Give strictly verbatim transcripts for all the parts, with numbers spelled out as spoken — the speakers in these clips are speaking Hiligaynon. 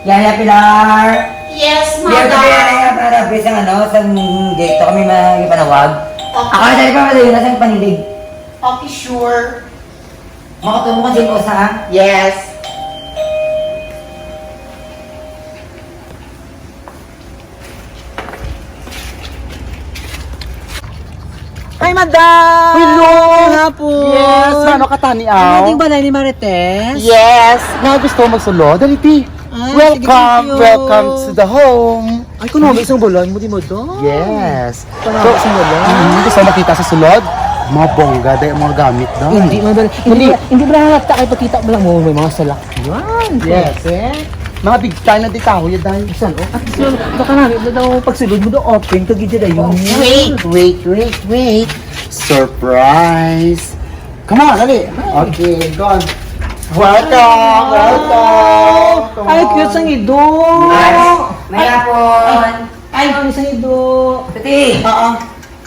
Yaya Pilar! Yes, Pilar, madam. Pilar, Pilar, Pilar, please, ang ano, sa dito kami magipanawag. Okay. Ako na dali pa, madali na sa panilig. Okay, sure. Makatulong ka dyan, Osa, ha? Yes. Hi, madam! Hello! Hapon! Yes, mano ka tani, Ano aw? Ding balay ni Marites? Yes, nga gusto magsulod. Dali, ti. Ah, sige, Welcome, thank you. Welcome to the home. Ay, kuno, isang balay mo, di, madam? Yes. Kuno, So, isang balay. Mm, gusto makita sa sulod? Mga bongga, day, mga gamit, no? Hindi, madam. Hindi, Hindi. Hindi ba halata kay pakita mo lang mo, may mga salakyan? Yes. Perfect. Mga big time na di kahoy, day. Saan? Oh, at least, baka namin na daw pagsulod mo daw open ka gid dayon. Wait, wait, wait, wait. Surprise. Come on, dali. Okay, go on. Welcome, welcome. Come Ay, on. Cute sang ido. Ay, may hapon. Ay, ang sang ido. Pati. Oo.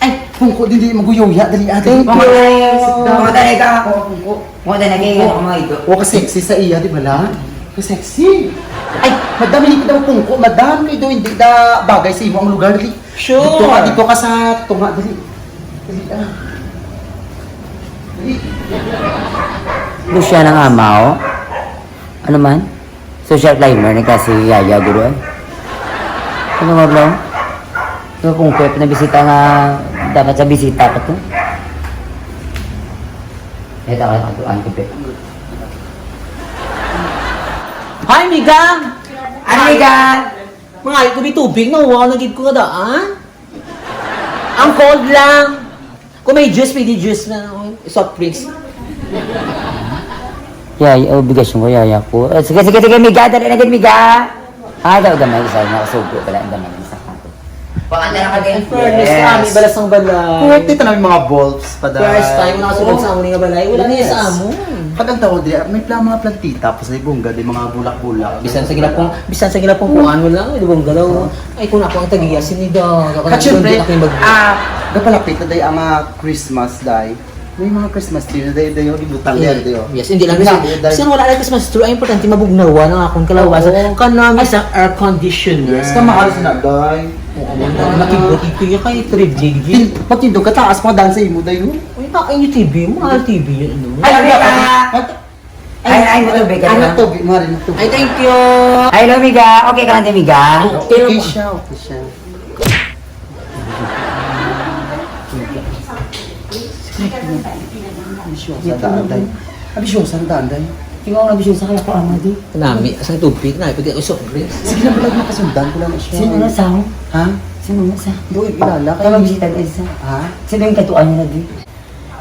Ay, pungko, dili, maguyoya, dali, ah, dali. Thank you. Sit down. Pangutay ka. Oo, pungko. Pangutay na kayo, Pungko. Ang mga ido. O, ka-sexy sa iya, di ba, la? Ka-sexy. Ay, madam, hindi kita magpungko, madam. Kay do, hindi na bagay sa imo ang lugar, dali. Sure. Dito ka, dito ka sa tunga, dali. Dali, ah. Dali. Lucia ng amaw? Ano man? Social climber ni kasi Yaya, guro, eh. Ano nga, bro? So, kung kaya pinabisita nga, dapat sa bisita pa to. Ito, kaya katuan ko, pe. Hi, Miga! Ano, Miga? Mangayo ko ni tubig, nahuwa na gid ko nga daan. Ang cold lang. Kung may juice, pwede juice na, oh, soft drinks. Yaya, obligasyon ko, yaya ko. Eh, sige, sige, sige, Miga, dali na gid, Miga. Ah, daw gamay, isa, nakasugo pala, ang gamay, isa ka. Pakanta na ka din. In fairness, Yes. kami, balas ng balay. Puwerte na may mga bulbs pa dahil. First time, nakasulod Oo. sa amon nga balay. Wala niya Yes. sa amon. Pag ang tao di, may pla-, mga plantita, pa sa ibongga, di mga bulak-bulak. Bisan sa ginapong, bisan sa ginapong kuan mo lang, di bongga daw. Ay, kung ako ang tagiya, sinida. At syempre, ah, napalapit na day ang, ah, Christmas, day. May mga Christmas tree na day, day, oh, gibutang Yes. niya, day, oh. Yes, hindi lang Hindi kasi, lang, day. kasi wala lang Christmas tree, ang importante mabugnawan ang akong kalawasan. Oo. Kanami sa air conditioner. Yes, kamahal sila, day. Oo, nakibot ito yung kay three G. Tin-, matindog ka, taas pa daan sa imo, day, no? Uy, na, ang U T V, mahal T V yun, ano? Ay, Ay, ay, ay, ay, matubig ka Ano na. tubig, Mari? Ano tubig? Ay, thank you. Ay, hello, Miga. Okay ka lang, Miga? Okay Okay lang. siya, okay siya. Ambisyosa na daan, day. Ambisyosa na daan, day. Ikaw ang ambisyosa, kaya ko ama, di. Nami, sa tubig na, pwede ako soft drinks. Sige lang, pala makasundan ko lang siya. Sino na sa? Ha? Sino na sa? Doon, ilala. Kaya Kaya bisita, guys, ha? Ha? Sino yung katuan nila, di?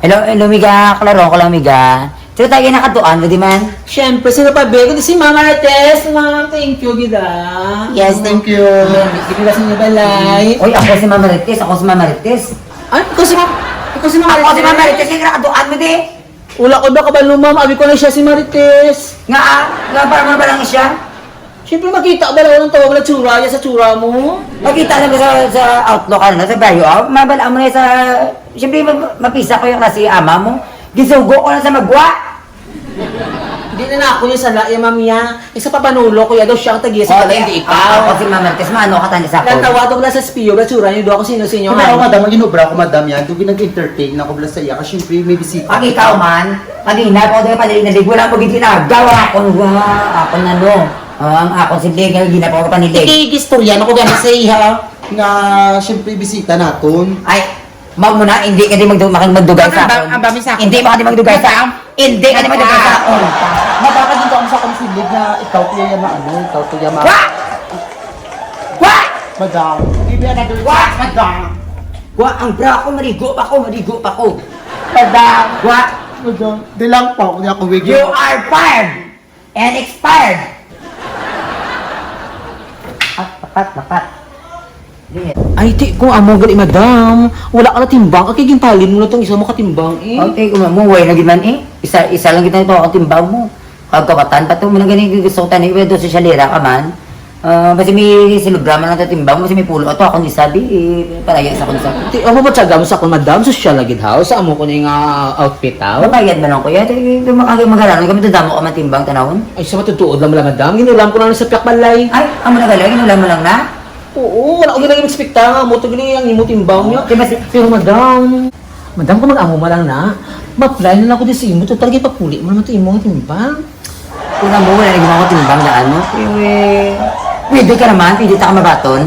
Hello, hello, Miga. Klaro ko lang, Miga. Sino tayo nakatuan mo, di man? Siyempre, sino pa, be? Kundi si Mama Marites. Ma'am, thank you, gida. Yes, thank you. Ayan, di ba sa inyo balay? Uy, ako si Mama Marites, ako si Mama Marites. Ay, ikaw si Ma'am, ikaw si Ma'am Ako si Mama Marites. Marites, yung nakatuan mo, di? Wala ko ba kabalo, ma'am? Abi ko na siya si Marites. Nga, ah? Nga, para mo ba lang siya? Siyempre, makita ba lang ang tawag na tsura niya sa tsura mo? Makita lang sa, sa outlook, ano, sa bio, ah. Mabala mo na sa, siyempre, ma-, mapisa ko yung nasi ama mo. Gisugo ko lang sa magwa. Hindi na, na ako yung sala, ya, ma'am, ya. Isa pa panulo ko, ya, daw siya ang tagiya sa Oh, balay, eh, hindi ikaw. Ako si Mama Marites, maano ka tani sa Nang ako? Tawag ko lang sa S P O, ba, tsura niyo, daw ako sino sa inyo, Pero ha? Ako, madam, ang inobra ko, madam, yan. Doon nag-entertain ako, bala sa iya. Kasi, syempre, may bisita. Pag ikaw man, kanina pa ako doon pala inalig, wala mo ginagawa. Ako nga, ako na, no. Ah, ang ako, simple nga, hindi na pa ako panilig. Ikigistorya na ko gani sa iya, nga, syempre, bisita naton. Ay, ma'am mo na, hindi ka di magdu-, makang magdugay Ang sa ba-, akin. Ang bami sa akin. Hindi maka di magdugay sa Madam. Hindi ka di magdugay sa Madam. akin. Mabaka dito ang sa akong silig na ikaw, kuya, yan na ano, ikaw, kuya, ma- Wa! Wa! Madam, give me another Wa! chance, madam. Wa, ang bra ko, maligo pa ko, maligo pa ko. Madam. Wa! Madam, di lang po, hindi ako wig. You are fired! And expired! Pat, pat, pat, pat. Ay, ti, kung amo gali, madam. Wala ka na timbang. Kay gintalin mo na tong isa mo katimbang, eh. Okay, kung amo, way na gid man, eh. Isa, isa lang kita ito, ang timbang mo. Kagkawatan pa to, mo na gani gusto ko tani, wedo sa syalira ka man. Ah, basi may silubra man ang timbang, basi may pulo ato, ako ni sabi, eh, paraya sa akong sa. Ti, amo ba tsaga mo sa akong madam? Sosyal na gid, haw, sa amo ko ni nga outfit, haw? Mabayad man lang, kuya. Ti, ti, mag-, mag-, magaranon kami, dadamo ka man timbang, tanawon. Ay, sa matutuod lang, madam. Ginulam ko lang sa piyak balay. Ay, amo na gali, ginulam mo lang na? Oo, wala ko gid nag-expect nga amo to gid ang imo timbang niya. Di ba si Pero, madam, madam, kung mag-amo man lang na, ma-apply na lang ako di sa imo. Total, gipapuli mo naman to imo nga timbang. Kung amo, wala na gid ako timbang na ano. Pero, eh, pwede ka naman, pwede ta ka mabaton.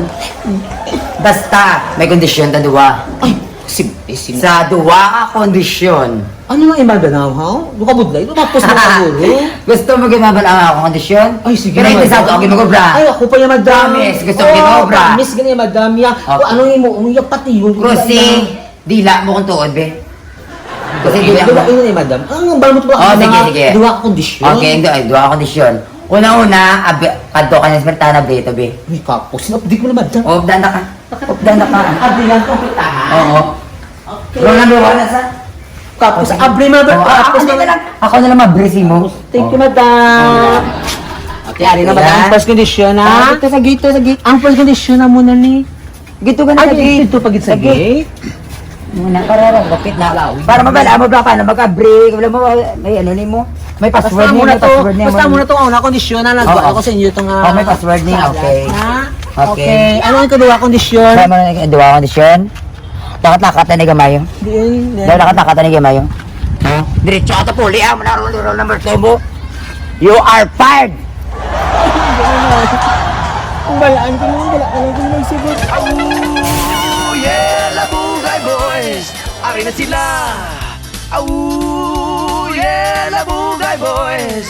Basta, may kondisyon ta duwa. Ay, sige, sige. Sa duwa ka kondisyon. Ano nga imal ganaw, ha? Duka budlay, tapos na siguro. Gusto mo gid mabal-an ang akong kondisyon? Ay, sige Pero na, hindi sa madam. Ako, gid mag-obra. Ay, ako pa yan, madam. Promise, gusto mo Oh, gid mag-obra. Promise gani, madam, ya. Okay. Kung ano yung mo, yung patiyon ko Kasi, madam. Dila mo kung tuod, be. Kasi Sige, dila duha mo. Yun ni madam. Ang balmot mo Oh, lang sige, na sige. Duha ka kondisyon. Okay, hindi, ay, duha ka kondisyon. Una-una, ab-, kadto ka na sa Bertana, be, to, be. Uy, kapos. Sinapdi ko na, madam. Oh, danda ka. Oh, danda ka. Abi lang kung kita, ha? Oo. Okay. Roll number one na sa? Tapos, Okay. Abri, madam. Oh, Tapos, ako na lang. Ako na lang mabri si mo. Thank you, Oh. Madam. Okay, ari na, Madam. Ang first condition, ha? Ah, dito sa gate, sa gate. Ang first condition na muna ni. Gito ka na Ay, sa gate. Dito pa gid sa gate. Muna, para, para, lapit na. Para mabala mo ba paano mag-abri? Wala mo, may ano ni mo? May password Basta ni, muna may to, password ni basta mo. Muna to, una kondisyon na lang Oo. Ako sa inyo itong, Oh, may ah, password ni, sagas, okay. Ha? Okay. Okay. Ano ang kadua kondisyon? Sa mga kadua kondisyon? Lakat-lakat na ni Gamayo. Diin, Daw lakat-lakat na ni Gamayo. Ha? Diretso ato puli, ah. Muna roll, roll number two mo. You are fired. Ang balaan ko naman, wala ka lang kung nagsugot. Oh yeah, Labugay Boys! Ari na sila! Oh yeah, Labugay Boys!